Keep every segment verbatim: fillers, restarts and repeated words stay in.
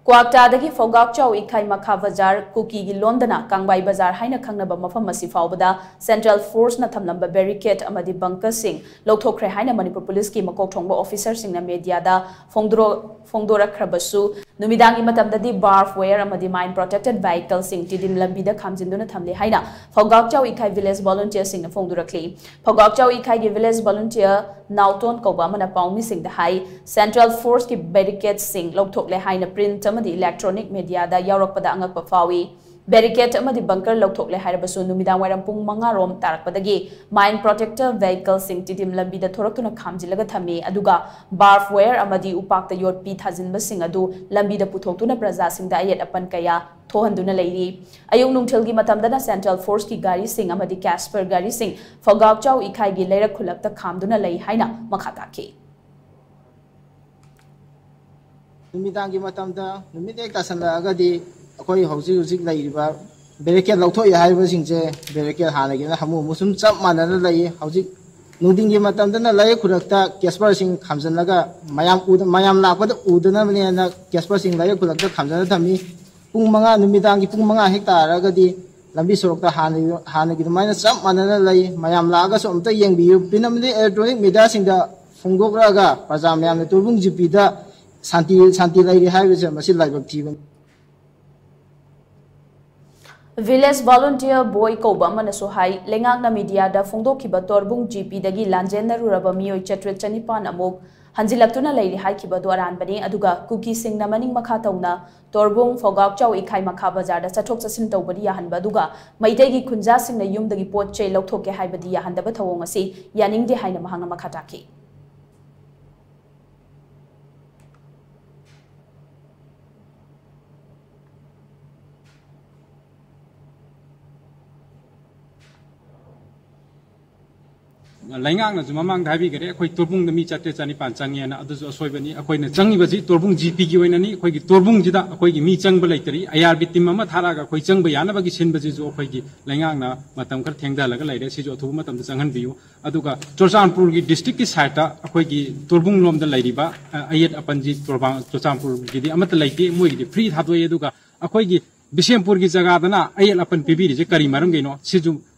ꯀ꯭ꯋꯥꯛꯇꯥꯗꯒꯤ ꯐꯧꯒꯥꯛꯆꯥꯎ ꯏꯈꯥꯏ ꯃꯈꯥ ꯕꯖꯥꯔ, ꯀꯨꯀꯤꯒꯤ ꯂꯣꯟꯗꯅ ꯀꯥꯡꯕꯥꯏ ꯕꯖꯥꯔ ꯍꯥꯏꯅ ꯈꯪꯅꯕ ꯃꯐꯝ ꯑꯁꯤ ꯐꯥꯎꯕꯗ Central Forceꯅ ꯊꯝꯂꯝꯕ barricade ꯑꯃꯗꯤ bunkerꯁꯤꯡ ꯂꯧꯊꯣꯛꯈ꯭ꯔꯦ ꯍꯥꯏꯅ ꯃꯅꯤꯄꯨꯔ ꯄꯨꯂꯤꯁꯀꯤ ꯃꯀꯣꯛ ꯊꯣꯡꯕ officerꯁꯤꯡꯅ mediaꯗ ꯐꯣꯡꯗꯣꯔꯛ-, ꯐꯣꯡꯗꯣꯔꯛꯈ꯭ꯔꯕꯁꯨ, ꯅꯨꯃꯤꯗꯥꯡꯒꯤ ꯃꯇꯝꯗꯗꯤ barbed wire ꯑꯃꯗꯤ mine protected vehicleꯁꯤꯡ ꯇꯤꯗꯤꯝ ꯂꯝꯕꯤꯗ ꯈꯥꯝꯖꯤꯟꯗꯨꯅ ꯊꯝꯂꯤ ꯍꯥꯏꯅ ꯐꯧꯒꯥꯛꯆꯥꯎ ꯏꯈꯥꯏ village volunteerꯁꯤꯡꯅ ꯐꯣꯡꯗꯣꯔꯛꯂꯤ꯫ ꯐꯧꯒꯥꯛꯆꯥꯎ ꯏꯈꯥꯏꯒꯤ village volunteer ꯅꯥꯎꯇꯣꯟ ꯀꯧꯕ ꯑꯃꯅ ꯄꯥꯎꯃꯤꯁꯤꯡꯗ ꯍꯥꯏ, Central Forceꯀꯤ barricadeꯁꯤꯡ ꯂꯧꯊꯣꯛꯂꯦ ꯍꯥꯏꯅ print ꯑꯃꯗꯤ electronic mediaꯗ ꯌꯥꯎꯔꯛꯄꯗ ꯑꯉꯛꯄ ꯐꯥꯎꯏ꯫ Barricade ꯑꯃꯗꯤ bunker ꯂꯧꯊꯣꯛꯂꯦ ꯍꯥꯏꯔꯕꯁꯨ, ꯅꯨꯃꯤꯗꯥꯡ ꯋꯥꯏꯔꯝ ꯄꯨꯡ ꯃꯉꯥ ꯔꯣꯝ ꯇꯥꯔꯛꯄꯗꯒꯤ mine protected vehicleꯁꯤꯡ ꯇꯤꯗꯤꯝ ꯂꯝꯕꯤꯗ ꯊꯣꯔꯛꯇꯨꯅ ꯈꯥꯝꯖꯤꯜꯂꯒ ꯊꯝꯃꯤ, ꯑꯗꯨꯒ barbed wire ꯑꯃꯗꯤ ꯎꯄꯥꯛꯇ ꯌꯣꯠꯄꯤ ꯊꯥꯖꯤꯟꯕꯁꯤꯡ ꯑꯗꯨ ꯂꯝꯕꯤꯗ ꯄꯨꯊꯣꯛꯇꯨꯅ ꯄ꯭ꯔꯖꯥꯁꯤꯡꯗ ꯑꯌꯦꯠ ꯑꯄꯟ ꯀꯌꯥ ꯊꯣꯛꯍꯟꯗꯨꯅ ꯂꯩꯔꯤ꯫ ꯑꯌꯨꯛ ꯅꯨꯡꯊꯤꯜꯒꯤ ꯃꯇꯝꯗꯅ Central Forceꯀꯤ ꯒꯥꯔꯤꯁꯤꯡ ꯑꯃꯗꯤ Casper ꯒꯥꯔꯤꯁꯤꯡ ꯐꯧꯒꯥꯛꯆꯥꯎ ꯏꯈꯥꯏꯒꯤ ꯂꯩꯔꯛ ꯈꯨꯜꯂꯛꯇ ꯈꯥꯝꯗꯨꯅ ꯂꯩ ꯍꯥꯏꯅ ꯃꯈꯥ ꯇꯥꯈꯤ꯫ ꯅꯨꯃꯤꯗꯥꯡꯒꯤ ꯃꯇꯝꯗ, ꯅꯨꯃꯤꯠ ꯍꯦꯛ ꯇꯥꯁꯜꯂꯛꯑꯒꯗꯤ, ꯑꯩꯈꯣꯏ ꯍꯧꯖꯤꯛ ꯍꯧꯖꯤꯛ ꯂꯩꯔꯤꯕ barricade ꯂꯧꯊꯣꯛꯏ ꯍꯥꯏꯔꯤꯕꯁꯤꯡꯁꯦ barricade ꯍꯥꯟꯅꯒꯤꯅ ꯍꯥꯃꯨ ꯍꯥꯃꯨ ꯁꯨꯝ ꯆꯞ ꯃꯥꯟꯅꯅ ꯂꯩꯌꯦ꯫ ꯍꯧꯖꯤꯛ ꯅꯨꯡꯊꯤꯟꯒꯤ ꯃꯇꯝꯗꯅ ꯂꯩꯔꯛ ꯈꯨꯜꯂꯛꯇ Casperꯁꯤꯡ ꯈꯥꯝꯖꯤꯜꯂꯒ ꯃꯌꯥꯝ ꯎꯗ-, ꯃꯌꯥꯝ ꯂꯥꯛꯄꯗ ꯎꯗꯅꯕꯅꯦꯅ Casperꯁꯤꯡ ꯂꯩꯔꯛ ꯈꯨꯜꯂꯛꯇ ꯈꯥꯝꯖꯤꯜꯂ ꯊꯝꯃꯤ꯫ ꯄꯨꯡ ꯃꯉꯥ, ꯅꯨꯃꯤꯗꯥꯡꯒꯤ ꯄꯨꯡ ꯃꯉꯥ ꯍꯦꯛ ꯇꯥꯔꯒꯗꯤ ꯂꯝꯕꯤ ꯁꯣꯔꯣꯛꯇ ꯍꯥꯟꯅꯒꯤ, ꯍꯥꯟꯅꯒꯤ ꯑꯗꯨꯃꯥꯏꯅ ꯆꯞ ꯃꯥꯟꯅꯅ ꯂꯩ꯫ ꯃꯌꯥꯝ ꯂꯥꯛꯑꯒꯁꯨ ꯑꯝꯇ ꯌꯦꯡꯕꯤꯌꯨ꯫ Print ꯑꯃꯗꯤ electronic mediaꯁꯤꯡꯗ ꯐꯣꯡꯗꯣꯛꯂꯛꯑꯒ ꯄ꯭ꯔꯖꯥ ꯃꯌꯥꯝꯅ ꯇꯣꯔꯕꯨꯡ ꯖꯤꯄꯤꯗ ꯁꯥꯟꯇꯤ, ꯁꯥꯟꯇꯤ ꯂꯩꯔꯤ ꯍꯥꯏꯕꯁꯦ ꯃꯁꯤ ꯂꯥꯏꯕꯛ ꯊꯤꯕꯅꯤ꯫ Village volunteer ꯕꯣꯏ ꯀꯧꯕ ꯑꯃꯅꯁꯨ ꯍꯥꯏ, ꯂꯩꯉꯥꯛꯅ mediaꯗ ꯐꯣꯡꯗꯣꯛꯈꯤꯕ ꯇꯣꯔꯕꯨꯡ ꯖꯤꯄꯤꯗꯒꯤ ꯂꯥꯟꯖꯦꯟꯅꯔꯨꯔꯕ ꯃꯤꯑꯣꯏ ꯆꯥꯇ꯭ꯔꯦꯠ ꯆꯅꯤꯄꯥꯟ ꯑꯃꯨꯛ ꯍꯟꯖꯤꯜꯂꯛꯇꯨꯅ ꯂꯩꯔꯤ ꯍꯥꯏꯈꯤꯕ ꯑꯗꯨ ꯑꯔꯥꯟꯕꯅꯤ, ꯑꯗꯨꯒ ꯀꯨꯀꯤꯁꯤꯡꯅ ꯃꯅꯤꯡ ꯃꯈꯥ ꯇꯧꯅ ꯇꯣꯔꯕꯨꯡ, ꯐꯧꯒꯥꯛꯆꯥꯎ ꯏꯈꯥꯏ ꯃꯈꯥ ꯕꯖꯥꯔꯗ ꯆꯠꯊꯣꯛ ꯆꯠꯁꯤꯟ ꯇꯧꯕꯗꯤ ꯌꯥꯍꯟꯕ, ꯑꯗꯨꯒ ꯃꯩꯇꯩꯒꯤ ꯈꯨꯟꯖꯥꯁꯤꯡꯅ ꯌꯨꯝꯗꯒꯤ ꯄꯣꯠ ꯆꯩ ꯂꯧꯊꯣꯛꯀꯦ ꯍꯥꯏꯕꯗꯤ ꯌꯥꯍꯟꯗꯕ ꯊꯧꯑꯣꯡ ꯑꯁꯤ ꯌꯥꯅꯤꯡꯗꯦ ꯍꯥꯏꯅ ꯃꯍꯥꯛꯅ ꯃꯈꯥ ꯇꯥꯈꯤ꯫ ꯂꯩꯉꯥꯛꯅꯁꯨ ꯃꯃꯥꯡꯗ ꯍꯥꯏꯕꯤꯈꯔꯦ, ꯑꯩꯈꯣꯏ ꯇꯣꯔꯕꯨꯡꯗ ꯃꯤ ꯆꯥꯇ꯭ꯔꯦꯠ ꯆꯅꯤꯄꯥꯟ ꯆꯪꯉꯦꯅ꯫ ꯑꯗꯨꯁꯨ ꯑꯁꯣꯏꯕꯅꯤ꯫ ꯑꯩꯈꯣꯏꯅ ꯆꯪꯉꯤꯕꯁꯤ ꯇꯣꯔꯕꯨꯡ ꯖꯤꯄꯤꯒꯤ ꯑꯣꯏꯅꯅꯤ꯫ ꯑꯩꯈꯣꯏꯒꯤ ꯇꯣꯔꯕꯨꯡꯁꯤꯗ ꯑꯩꯈꯣꯏꯒꯤ ꯃꯤ ꯆꯪꯕ ꯂꯩꯇꯔꯤ꯫ ꯑꯥꯏ ꯑꯥꯔ ꯕꯤ ꯇꯤꯝ ꯑꯃ ꯊꯥꯔꯛꯑꯒ ꯑꯩꯈꯣꯏ ꯆꯪꯕ ꯌꯥꯅꯕꯒꯤ ꯁꯤꯟꯕꯁꯤꯁꯨ ꯑꯩꯈꯣꯏꯒꯤ ꯂꯩꯉꯥꯛꯅ ꯃꯇꯝ ꯈꯔ ꯊꯦꯡꯊꯍꯜꯂꯒ ꯂꯩꯔꯦ꯫ ꯁꯤꯁꯨ ꯑꯊꯨꯕ ꯃꯇꯝꯗ ꯆꯪꯍꯟꯕꯤꯌꯨ꯫ ꯑꯗꯨꯒ ꯆꯨꯔꯆꯥꯟꯄꯨꯔꯒꯤ ꯗꯤꯁꯇ꯭ꯔꯤꯛꯀꯤ ꯁꯥꯏꯠꯇ ꯑꯩꯈꯣꯏꯒꯤ ꯇꯣꯔꯕꯨꯡ ꯂꯣꯝꯗ ꯂꯩꯔꯤꯕ, ꯑ, ꯑꯌꯦꯠ ꯑꯄꯟꯁꯤ ꯇꯣꯔꯕꯥꯡ-, ꯆꯨꯔꯆꯥꯟꯄꯨꯔꯒꯤꯗꯤ ꯑꯃꯠꯇ ꯂꯩꯇꯦ꯫ ꯃꯣꯏꯒꯤꯗꯤ ꯐ꯭ꯔꯤ ꯊꯥꯗꯣꯛꯑꯦ꯫ ꯑꯗꯨꯒ ꯑꯩꯈꯣꯏꯒꯤ ꯕꯤꯁꯦꯝꯄꯨꯔꯒꯤ ꯖꯒꯥꯗꯅ ꯑꯌꯦꯠ ꯑꯄꯟ ꯄꯤꯕꯤꯔꯤꯁꯦ ꯀꯔꯤ ꯃꯔꯝꯒꯤꯅꯣ? ꯁꯤꯁꯨ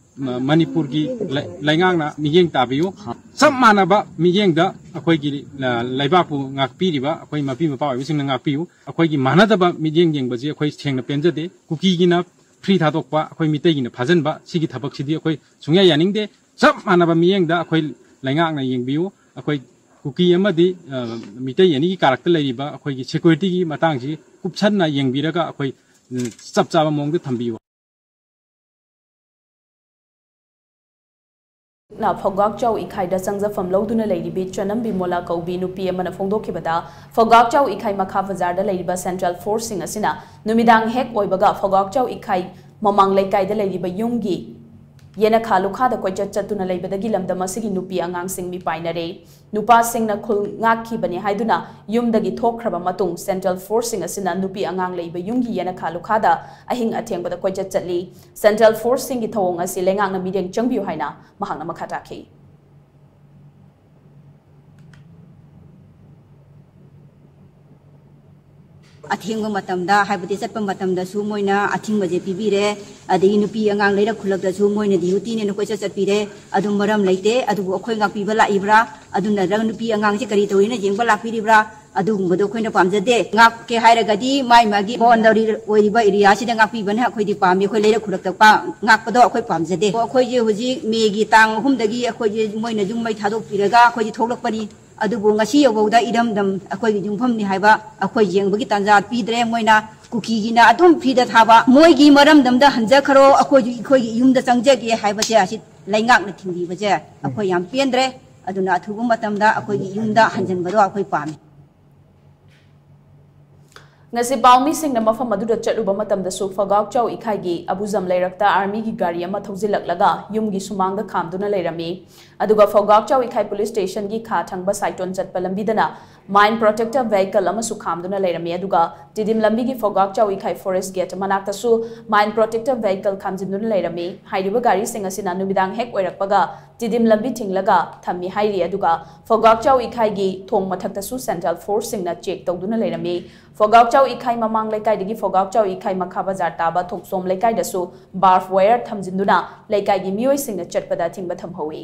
ꯃ-, ꯃꯅꯤꯄꯨꯔꯒꯤ ꯂꯩ-, ꯂꯩꯉꯥꯛꯅ ꯃꯤꯠꯌꯦꯡ ꯇꯥꯕꯤꯌꯨ꯫ ꯆꯞ ꯃꯥꯟꯅꯕ ꯃꯤꯠꯌꯦꯡꯗ ꯑꯩꯈꯣꯏꯒꯤ, ꯑ, ꯂꯩꯕꯥꯛꯄꯨ ꯉꯥꯛꯄꯤꯔꯤꯕ ꯑꯩꯈꯣꯏ ꯃꯄꯤ ꯃꯄꯥ ꯑꯣꯏꯕꯁꯤꯡꯅ ꯉꯥꯛꯄꯤꯌꯨ꯫ ꯑꯩꯈꯣꯏꯒꯤ ꯃꯥꯟꯅꯗꯕ ꯃꯤꯠꯌꯦꯡ ꯌꯦꯡꯕꯁꯤ ꯑꯩꯈꯣꯏ ꯁꯦꯡꯅ ꯄꯦꯟꯖꯗꯦ꯫ ꯀꯨꯀꯤꯒꯤꯅ ꯐ꯭ꯔꯤ ꯊꯥꯗꯣꯛꯄ, ꯑꯩꯈꯣꯏ ꯃꯤꯇꯩꯒꯤꯅ ꯐꯥꯖꯤꯟꯕ, ꯁꯤꯒꯤ ꯊꯕꯛꯁꯤꯗꯤ ꯑꯩꯈꯣꯏ ꯁꯨꯡꯌꯥ ꯌꯥꯅꯤꯡꯗꯦ꯫ ꯆꯞ ꯃꯥꯟꯅꯕ ꯃꯤꯠꯌꯦꯡꯗ ꯑꯩꯈꯣꯏ ꯂꯩꯉꯥꯛꯅ ꯌꯦꯡꯕꯤꯌꯨ꯫ ꯑꯩꯈꯣꯏ ꯀꯨꯀꯤ ꯑꯃꯗꯤ, ꯑ, ꯃꯤꯇꯩ ꯑꯅꯤꯒꯤ ꯀꯥꯔꯛꯇ ꯂꯩꯔꯤꯕ ꯑꯩꯈꯣꯏꯒꯤ ꯁꯦꯀ꯭ꯌꯨꯔꯤꯇꯤꯒꯤ ꯃꯇꯥꯡꯁꯤ ꯀꯨꯞꯁꯟꯅ ꯌꯦꯡꯕꯤꯔꯒ ꯑꯩꯈꯣꯏ, ꯎꯝ, ꯆꯞ ꯆꯥꯕ ꯃꯑꯣꯡꯗ ꯊꯝꯕꯤꯌꯨ꯫ ꯅ ꯐꯧꯒꯥꯛꯆꯥꯎ ꯏꯈꯥꯏꯗ ꯆꯪꯖꯐꯝ ꯂꯧꯗꯨꯅ ꯂꯩꯔꯤꯕꯤ ꯆꯅꯝ ꯕꯤꯃꯣꯂꯥ ꯀꯧꯕꯤ ꯅꯨꯄꯤ ꯑꯃꯅ ꯐꯣꯡꯗꯣꯛꯈꯤꯕꯗ, ꯐꯧꯒꯥꯛꯆꯥꯎ ꯏꯈꯥꯏ ꯃꯈꯥ ꯕꯖꯥꯔꯗ ꯂꯩꯔꯤꯕ ꯁꯦꯟꯇ꯭ꯔꯦꯜ ꯐꯣꯔꯁꯁꯤꯡ ꯑꯁꯤꯅ ꯅꯨꯃꯤꯗꯥꯡ ꯍꯦꯛ ꯑꯣꯏꯕꯒ ꯐꯧꯒꯥꯛꯆꯥꯎ ꯏꯈꯥꯏ ꯃꯃꯥꯡ ꯂꯩꯀꯥꯏꯗ ꯂꯩꯔꯤꯕ ꯌꯨꯝꯒꯤ ꯌꯦꯅꯈꯥ ꯂꯨꯈꯥꯗ ꯀꯣꯏꯆꯠ ꯆꯠꯇꯨꯅ ꯂꯩꯕꯗꯒꯤ ꯂꯝꯗꯝ ꯑꯁꯤꯒꯤ ꯅꯨꯄꯤ ꯑꯉꯥꯡꯁꯤꯡ ꯃꯤꯄꯥꯏꯅꯔꯦ꯫ ꯅꯨꯄꯥꯁꯤꯡꯅ ꯈꯨꯜ ꯉꯥꯛꯈꯤꯕꯅꯤ ꯍꯥꯏꯗꯨꯅ ꯌꯨꯝꯗꯒꯤ ꯊꯣꯛꯈ꯭ꯔꯕ ꯃꯇꯨꯡ, ꯁꯦꯟꯇ꯭ꯔꯦꯜ ꯐꯣꯔꯁꯁꯤꯡ ꯑꯁꯤꯅ ꯅꯨꯄꯤ ꯑꯉꯥꯡ ꯂꯩꯕ ꯌꯨꯝꯒꯤ ꯌꯦꯅꯈꯥ ꯂꯨꯈꯥꯗ ꯑꯍꯤꯡ ꯑꯊꯦꯡꯕꯗ ꯀꯣꯏꯆꯠ ꯆꯠꯂꯤ꯫ ꯁꯦꯟꯇ꯭ꯔꯦꯜ ꯐꯣꯔꯁꯁꯤꯡꯒꯤ ꯊꯧꯑꯣꯡ ꯑꯁꯤ ꯂꯩꯉꯥꯛꯅ ꯃꯤꯠꯌꯦꯡ ꯆꯪꯕꯤꯌꯨ ꯍꯥꯏꯅ ꯃꯍꯥꯛꯅ ꯃꯈꯥ ꯇꯥꯈꯤ꯫ ꯑꯊꯦꯡꯕ ꯃꯇꯝꯗ, ꯍꯥꯏꯕꯗꯤ ꯆꯠꯄ ꯃꯇꯝꯗꯁꯨ ꯃꯣꯏꯅ ꯑꯊꯤꯡꯕꯁꯦ ꯄꯤꯕꯤꯔꯦ꯫ ꯑꯗꯒꯤ ꯅꯨꯄꯤ ꯑꯉꯥꯡ ꯂꯩꯔꯛ ꯈꯨꯜꯂꯛꯇꯁꯨ ꯃꯣꯏꯅ ꯗ꯭ꯌꯨꯇꯤꯅꯦꯅ ꯀꯣꯏꯆꯠ ꯆꯠꯄꯤꯔꯦ꯫ ꯑꯗꯨ ꯃꯔꯝ ꯂꯩꯇꯦ꯫ ꯑꯗꯨꯕꯨ ꯑꯩꯈꯣꯏ ꯉꯥꯛꯄꯤꯕ ꯂꯥꯛꯏꯕ꯭ꯔꯥ, ꯑꯗꯨ ꯅꯠꯇ꯭ꯔꯒ ꯅꯨꯄꯤ ꯑꯉꯥꯡꯁꯦ ꯀꯔꯤ ꯇꯧꯔꯤꯅ ꯌꯦꯡꯕ ꯂꯥꯛꯄꯤꯔꯤꯕ꯭ꯔꯥ, ꯑꯗꯨꯒꯨꯝꯕꯗꯣ ꯑꯩꯈꯣꯏꯅ ꯄꯥꯝꯖꯗꯦ꯫ ꯉꯥꯛꯀꯦ ꯍꯥꯏꯔꯒꯗꯤ ꯃꯥꯏ ꯃꯥꯒꯤ ꯕꯥꯎꯟꯗꯔꯤ ꯑꯣꯏꯔꯤꯕ ꯑꯦꯔꯤꯌꯥꯁꯤꯗ ꯉꯥꯛꯄꯤꯕꯅ ꯑꯩꯈꯣꯏꯗꯤ ꯄꯥꯝꯃꯤ꯫ ꯑꯩꯈꯣꯏ ꯂꯩꯔꯛ ꯈꯨꯜꯂꯛꯇ ꯄꯥ-, ꯉꯥꯛꯄꯗꯣ ꯑꯩꯈꯣꯏ ꯄꯥꯝꯖꯗꯦ꯫ ꯑꯩꯈꯣꯏꯁꯦ ꯍꯧꯖꯤꯛ ꯃꯦꯒꯤ ꯇꯥꯡ ꯑꯍꯨꯝꯗꯒꯤ ꯑꯩꯈꯣꯏꯁꯦ ꯃꯣꯏꯅ ꯌꯨꯝ ꯃꯩ ꯊꯥꯗꯣꯛꯄꯤꯔꯒ ꯑꯩꯈꯣꯏꯁꯦ ꯊꯣꯛꯂꯛꯄꯅꯤ꯫ ꯑꯗꯨꯕꯨ ꯉꯁꯤ ꯌꯧꯕꯧꯗ ꯏꯔꯝꯗꯝ ꯑꯩꯈꯣꯏꯒꯤ ꯌꯨꯝꯐꯝꯅꯤ ꯍꯥꯏꯕ ꯑꯩꯈꯣꯏ ꯌꯦꯡꯕꯒꯤ ꯇꯥꯟꯖꯥ ꯄꯤꯗ꯭ꯔꯦ꯫ ꯃꯣꯏꯅ ꯀꯨꯀꯤꯒꯤꯅ ꯑꯗꯨꯝ ꯐ꯭ꯔꯤꯗ ꯊꯥꯕ, ꯃꯣꯏꯒꯤ ꯃꯔꯝꯗꯝꯗ ꯍꯟꯖꯈ꯭ꯔꯣ, ꯑꯩꯈꯣꯏꯁꯨ ꯑꯩꯈꯣꯏꯒꯤ ꯌꯨꯝꯗ ꯆꯪꯖꯒꯦ ꯍꯥꯏꯕꯁꯦ ꯑꯁꯤ ꯂꯩꯉꯥꯛꯅ ꯊꯤꯡꯕꯤꯕꯁꯦ ꯑꯩꯈꯣꯏ ꯌꯥꯝ ꯄꯦꯟꯗ꯭ꯔꯦ꯫ ꯑꯗꯨꯅ ꯑꯊꯨꯕ ꯃꯇꯝꯗ ꯑꯩꯈꯣꯏꯒꯤ ꯌꯨꯝꯗ ꯍꯟꯖꯤꯟꯕꯗꯣ ꯑꯩꯈꯣꯏ ꯄꯥꯝꯃꯤ꯫ ꯉꯁꯤ ꯄꯥꯎꯃꯤꯁꯤꯡꯅ ꯃꯐꯝ ꯑꯗꯨꯗ ꯆꯠꯂꯨꯕ ꯃꯇꯝꯗꯁꯨ ꯐꯒꯥꯛꯆꯥꯎ ꯏꯈꯥꯏꯒꯤ ꯑꯕꯨꯖꯝ ꯂꯩꯔꯛꯇ ꯑꯥꯔꯃꯤꯒꯤ ꯒꯥꯔꯤ ꯑꯃ ꯊꯧꯖꯤꯜꯂꯛꯂꯒ ꯌꯨꯝꯒꯤ ꯁꯨꯃꯥꯡꯗ ꯈꯥꯝꯗꯨꯅ ꯂꯩꯔꯝꯃꯤ꯫ ꯑꯗꯨꯒ ꯐꯒꯥꯛꯆꯥꯎ ꯏꯈꯥꯏ ꯄꯨꯂꯤꯁ ꯁ꯭ꯇꯦꯁꯟꯒꯤ ꯈꯥ ꯊꯪꯕ ꯁꯥꯏꯇꯣꯟ ꯆꯠꯄ ꯂꯝꯕꯤꯗꯅ mine protector vehicle ꯑꯃꯁꯨ ꯈꯥꯝꯗꯨꯅ ꯂꯩꯔꯝꯃꯤ꯫ ꯑꯗꯨꯒ ꯇꯤꯗꯤꯝ ꯂꯝꯕꯤꯒꯤ ꯐꯒꯥꯛꯆꯥꯎ ꯏꯈꯥꯏ forest gate ꯃꯅꯥꯛꯇꯁꯨ mine protector vehicle ꯈꯥꯝꯖꯤꯟꯗꯨꯅ ꯂꯩꯔꯝꯃꯤ꯫ ꯍꯥꯏꯔꯤꯕ ꯒꯥꯔꯤꯁꯤꯡ ꯑꯁꯤꯅ ꯅꯨꯃꯤꯗꯥꯡ ꯍꯦꯛ ꯑꯣꯏꯔꯛꯄꯒ ꯇꯤꯗꯤꯝ ꯂꯝꯕꯤ ꯊꯤꯡꯂꯒ ꯊꯝꯃꯤ ꯍꯥꯏꯔꯤ꯫ ꯑꯗꯨꯒ ꯐꯒꯥꯛꯆꯥꯎ ꯏꯈꯥꯏꯒꯤ ꯊꯣꯡ ꯃꯊꯛꯇꯁꯨ central forceꯁꯤꯡꯅ check ꯇꯧꯗꯨꯅ ꯂꯩꯔꯝꯃꯤ꯫ ꯐꯒꯥꯛꯆꯥꯎ ꯏꯈꯥꯏ ꯃꯃꯥꯡ ꯂꯩꯀꯥꯏꯗꯒꯤ ꯐꯒꯥꯛꯆꯥꯎ ꯏꯈꯥꯏ ꯃꯈꯥ ꯕꯖꯥꯔ ꯇꯥꯕ ꯊꯣꯛꯆꯣꯝ ꯂꯩꯀꯥꯏꯗꯁꯨ barbed wire ꯊꯝꯖꯤꯟꯗꯨꯅ ꯂꯩꯀꯥꯏꯒꯤ ꯃꯤꯑꯣꯏꯁꯤꯡꯅ ꯆꯠꯄꯗ ꯑꯊꯤꯡꯕ ꯊꯝꯍꯧꯏ꯫